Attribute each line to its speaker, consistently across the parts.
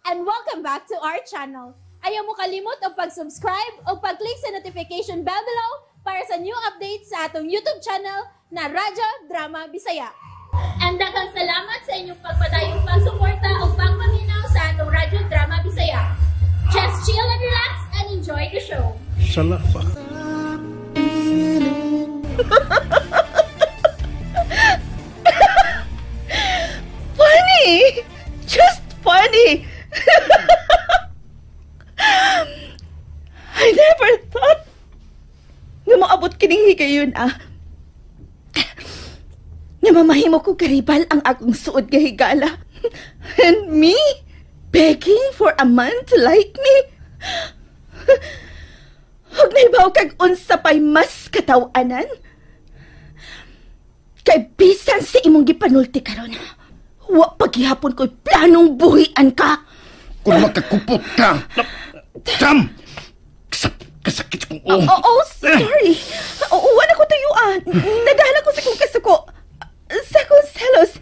Speaker 1: And welcome back to our channel. Ayaw mo kalimot og pag-subscribe o pag-click sa notification bell below para sa new updates sa atong YouTube channel na Radyo Drama Bisaya. And daghang salamat sa inyong pagpadayong pagsuporta o pagpaminaw sa atong Radyo Drama Bisaya. Just chill and relax and enjoy the show.
Speaker 2: Salamat.
Speaker 3: Funny! Just funny! I never thought nga maabot kining higayon ah. Nga mamahimo ko karibal ang akong suod nga higala. And me, begging for a man to like me. Huwag naibaw kag unsa pa'y mas katawanan. Kay bisan sa imong gipanulti karon, wa paghihapon ko'y planong buhian ka.
Speaker 2: Kung makakupot ka, Tam! Kasakit kong
Speaker 3: oh. Oh, sorry. Oo, wala ko tuyuan. Nadala ko sa kong kasuko. Sa kong selos.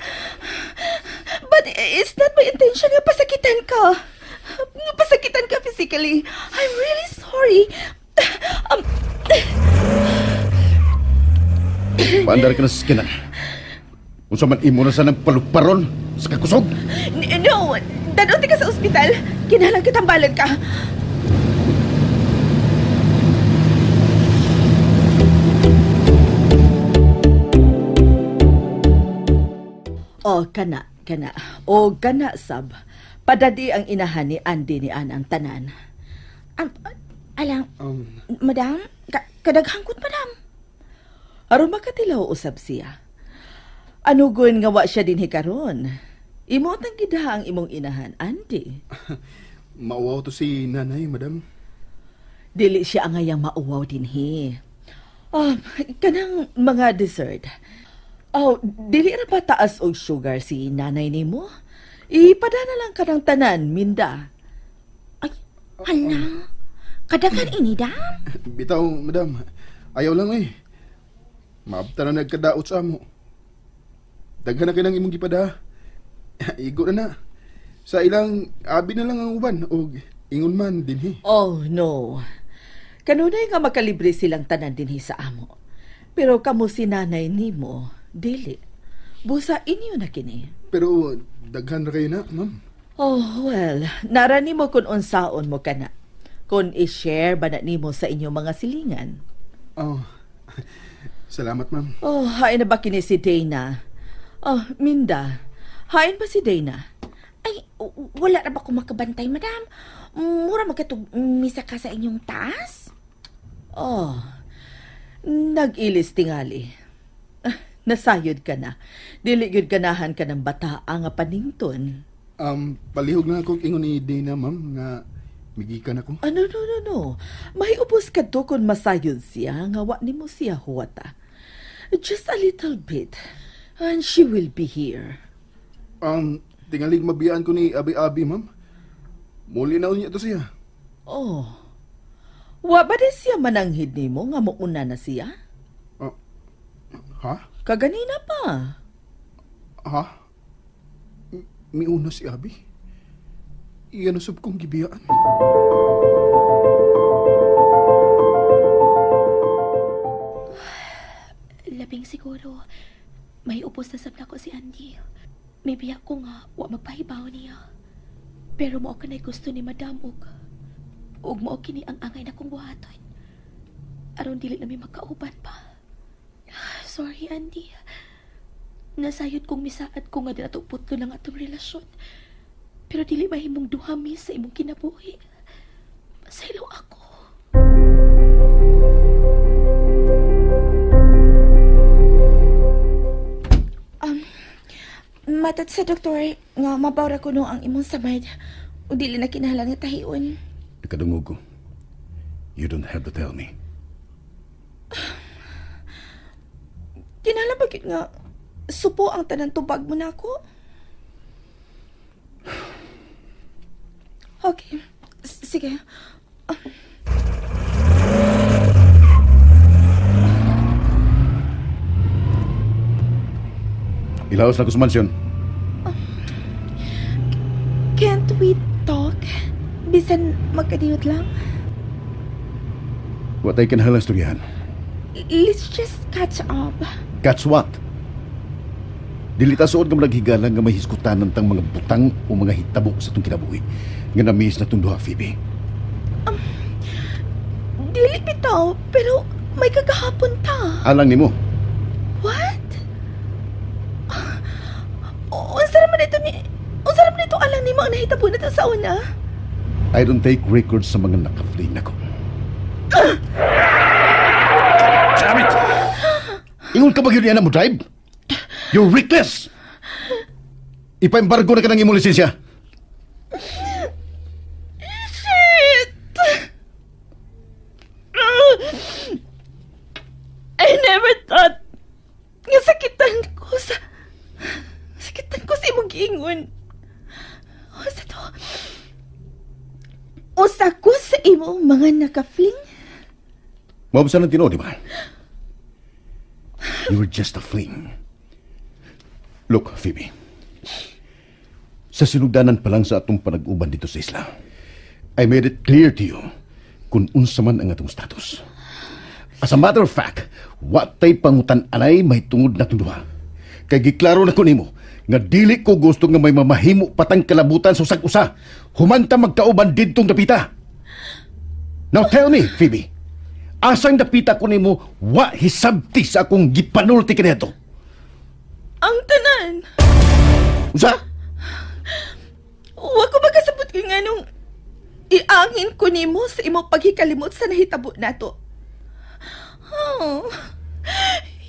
Speaker 3: But it's not my intention nga pasakitan ka. Nga pasakitan ka physically. I'm really sorry.
Speaker 2: Paandar ka na sa skinan. Unsa man imo na sa nagpaluparon sa kakusog?
Speaker 3: No, dadunti ka sa ospital. Kinahanglan katambalan ka. Oh, kana, kana. O kana, sab. Padadi ang inahan ni Andy ni Ann ang tanan.
Speaker 4: Alang, madam, kadaghangkot, madam.
Speaker 3: Aron makatilaw usab siya. Anugon nga wa siya dinhi karon. Imo tang gidaha ang imong inahan, Andy.
Speaker 5: Mauwaw to si nanay, madam.
Speaker 3: Dili siya angayang mauwaw dinhi. Oh, kanang mga dessert. Oh, dili ra pa taas og sugar si nanay nimo? Ipadana lang kanang tanan, Minda.
Speaker 4: Ay, hala. Kadaghan ini, dam.
Speaker 5: Bitaw, madam. Ayaw lang eh. Maabta na nagkadaot sa amo. Daghan na kinang imong gipada. Igo na na. Sa ilang abi na lang ang uban og ingon man dinhi.
Speaker 3: Oh no. Kanunay nga makalibre silang tanan dinhi sa amo. Pero kamo si nanay nimo, dili. Busa inyo na kini.
Speaker 5: Pero daghan ra kayo na, ma'am.
Speaker 3: Oh, well, nara nimo kun unsaon mo kana. Kun i-share ba na nimo sa inyong mga silingan?
Speaker 5: Oh. Salamat, ma'am.
Speaker 3: Oh, hain na ba kini si Dana? Oh, Minda, hain ba si Dana?
Speaker 4: Ay, wala na ba ko makabantay, madam? Mura magkatug misa ka sa inyong taas?
Speaker 3: Oh, nag-ilis tingali. Nasayod ka na. Dili gyud ganahan ka ng bata nga panington.
Speaker 5: Palihog na akong ingon ni Dana, ma'am, nga migikan ako.
Speaker 3: Ano, no, no, no. Mahiubos ka to kung masayod siya, nga wa nimo siya huwata. Just a little bit. And she will be here.
Speaker 5: Tingalig mabiyaan ko ni Abi-Abi, ma'am. Muli na niya to siya.
Speaker 3: Oh. Wa ba di siya mananghid nimo nga muuna na siya?
Speaker 5: Ha?
Speaker 3: Kaganina pa.
Speaker 5: Ha? Miuna si Abi? Iyan usab kong gibiyaan.
Speaker 6: Labing siguro, may upos na sabla ko si Andy. May biyak ko nga, wa magpahibaw niya. Pero mao kanay gusto ni madam og mao kini ang angay na kong buhaton. Aron dili na mi magkauban pa. Sorry, Andy. Nasayod kong misaad ko nga dinato putlo lang atong relasyon. Pero dili mahimong duha mi sa imong kinabuhi. Pasaylo ako.
Speaker 4: Matad sa doktor nga mabawra ko no ang imong samad. O dili na kinahanglan nga tahion.
Speaker 2: Nakadungog ko. You don't have to tell me.
Speaker 4: Kinahanglan ba gyud nga supo ang tanan tubag mo na ako? Okay. Sige.
Speaker 2: Ilaos na ko sa mansyon.
Speaker 4: Can't we talk?
Speaker 3: Bisan magkadiyot lang.
Speaker 2: Wa tay kinahanglan istoryahan.
Speaker 3: Let's just catch up.
Speaker 2: Catch what? Dili ta suod nga malaghigala nga may hisgutanan tang mga butang o mga hitabo sa itong kinabuhi nga na-miss na itong duha, Phoebe.
Speaker 3: Dili bitaw, pero may kagahapon ta.
Speaker 2: Alang nimo.
Speaker 3: What? Unsa naman ito ni... Unsa naman ito alang nimo ang nahitabo na ito sa una?
Speaker 2: I don't take records sa mga naka-fling nako. Damn it! Ingon ka ba yun mo drive? You're reckless! Ipa-embargo na ka ng imong lisensya.
Speaker 3: Shit! I never thought nga sakitan ko sa imong giingon. Usa to. Usa ko sa imong mga naka-fling.
Speaker 2: Mabsa ng tinuod, di ba? You were just a fling. Look, Phoebe. Sa sinugdanan pa lang sa atong panag-uban dito sa isla, I made it clear to you kung unsa man ang atong status. As a matter of fact, watay pangutan-anay may tungod na duha. Kay giklaro na ko nimo nga dili ko gusto nga may mamahimo patang kalabutan sa usag-usa. Humanta magkauban didtong dapita. Now tell me, Phoebe, asang dapita ko nimo wa hisabti sa akong gipanulti kaniadto?
Speaker 3: Ang tanan.
Speaker 2: Unsa?
Speaker 3: Wa ko makasabot kay nganong iangin ko nimo sa imong paghikalimot sa nahitabo nato. Oh,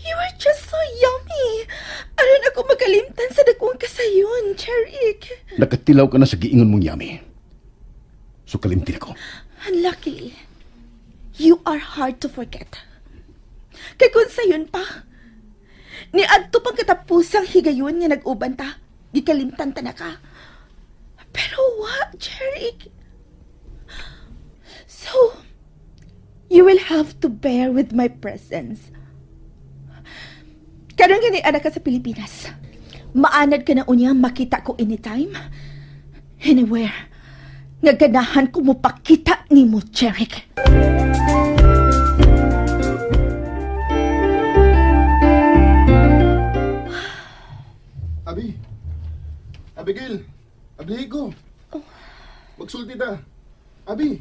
Speaker 3: you are just so yummy. Aron ako makalimtan sa dakong kasayon, Jeric.
Speaker 2: Nakatilaw ka na sa giingon mong yummy. So kalimtin ako.
Speaker 3: Unluckily, you are hard to forget. Kay kung sayon pa, niadto pang katapusang higayon nga nag-uban ta, gikalimtan ta na ka. Pero wa, Jeric. So, you will have to bear with my presence. Karon gani anak ka sa Pilipinas. Maanad ka na unya makita ko anytime, anywhere. Nga ganahan ko mopakita nimo, Jeric.
Speaker 5: Abi. Abigail. Ablihi ko. Oh. Magsulti ta. Abi.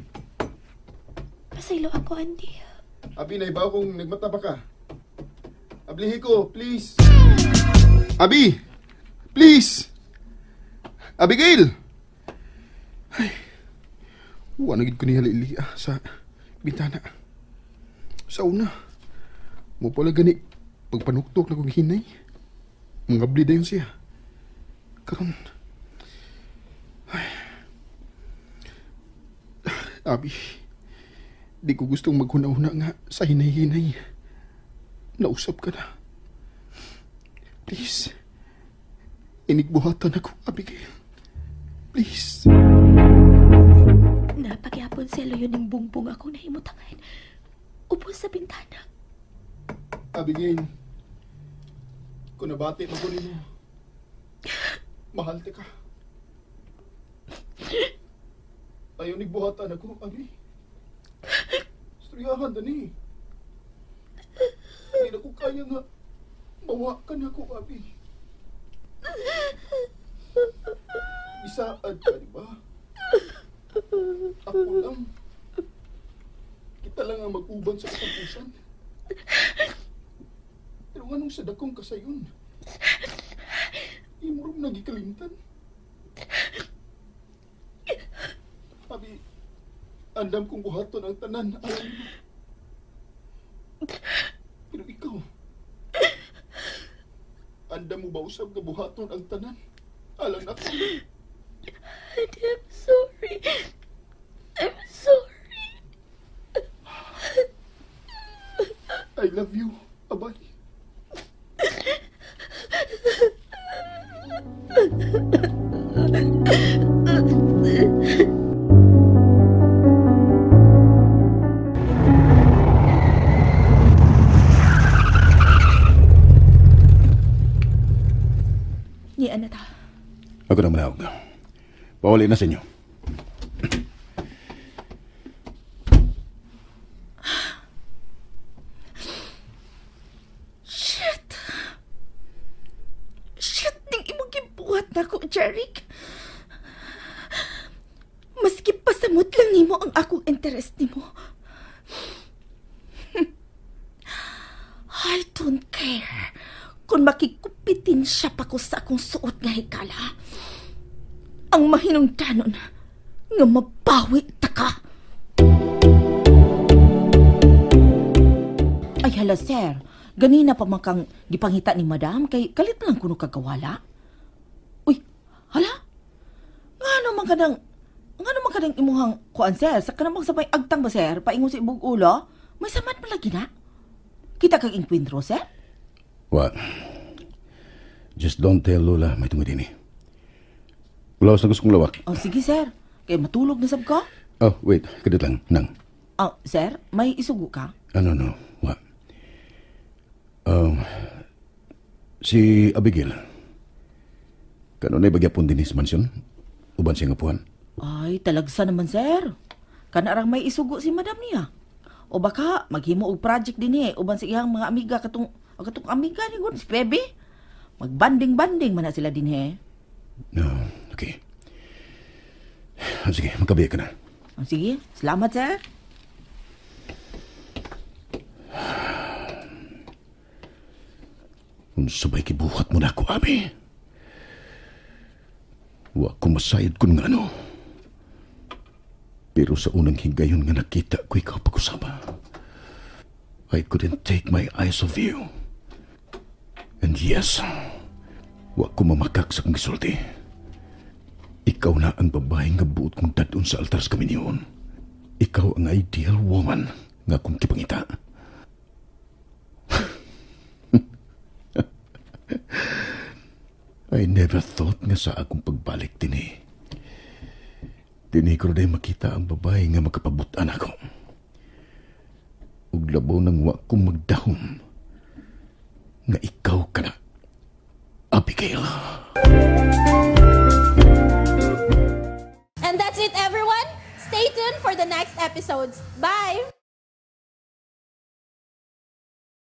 Speaker 6: Pasaylo ako, Andy.
Speaker 5: Abi, naibaw kong nagmata pa ka. Ablihi ko, please. Abi! Please! Abigail! Ay. Wa na gid ko ni halili sa bintana. Sa una, mo pala gani pagpanuktok na kong hinay. Mangabli dayon siya. Karon. Ay. Abi, di ko gustong maghuna-huna nga sa hinay-hinay. Nausap ka na. Please. Inigbuhatan ako, Abigail. Please.
Speaker 6: Napagyapon selo yun ng bungbong akong nahimutangan. Upo sa bintana.
Speaker 5: Abigail, kung nabati mo ko nimo, mahal ta ka. Ayaw nigbuhatan ako, Abi. Istoryahan, dani. Hindi na ko kaya nga mawa ka na ako, Abi. Isaad ka, di ba? Ako lang. Kita lang ang mag-uban sa katapusan. Pero anong sa dakong kasayon? Imurong nagikalimtan. Abi, andam kong buhaton ang tanan. Alam mo. Pero ikaw, andam mo ba usab nga buhaton ang tanan? Alam na ko.
Speaker 6: I'm sorry. I'm sorry.
Speaker 5: I love you, Abay.
Speaker 3: Ni ana ta.
Speaker 2: Ako na manawag. Pawali na sa inyo.
Speaker 3: nako, Jeric. Maski pasamot lang nimo ang akong interest nimo. I don't care kung makikupitin siya pa ko sa akong suot nga hikala. Ang mahinungdanon nga mabawi ta ka. Ay hala, sir. Ganina pa man kang gipangita ni madam kay kalit lang kuno kagawala. Uy, hala? Ngano man kanang imuhang kuan, sir? Sa kanang sa may agtang ba, sir? Paingon sa ibog ulo? May samad man lagi na. Kita kag inkwentro, sir?
Speaker 2: What? Just don't tell Lola may tungod ini. Ulawas na gusto kong lawak.
Speaker 3: Oh, sige, sir. Kay matulog na sab ka.
Speaker 2: Oh, wait. Kadit lang. Nang.
Speaker 3: Oh, sir, may isugo ka?
Speaker 2: Ano, no. What? Si Abigail. Kanunay bagyapon din his mansion? Uban siya nga puhan?
Speaker 3: Ay, talagsa naman, sir. Kanarang may isugo si madam niya. O baka maghimo og project din eh. Uban sa iyang mga amiga katong amiga ni gud si Pebe. Magbanding-banding man na sila din he.
Speaker 2: No, okay. Sige, magkabiya ka na.
Speaker 3: Sige, salamat, sir.
Speaker 2: Unsa ba'y kibuhat mo na ako, Abi? Wa ko masayod kun nga ano. Pero sa unang higayon nga nakita ko ikaw pag-usaba, I couldn't take my eyes off you. And yes, wa ko mamakak sa kong gisulti. Ikaw na ang babae nga buot kong dadon sa altar sa kami niyon. Ikaw ang ideal woman nga akong kipangita. I never thought nga sa akong pagbalik dinhi. Dinhi ko rin makita ang babae nga makapabutan ako. Ug labaw nang wa ko magdahom nga ikaw ka na, Abigail.
Speaker 1: And that's it, everyone. Stay tuned for the next episodes. Bye!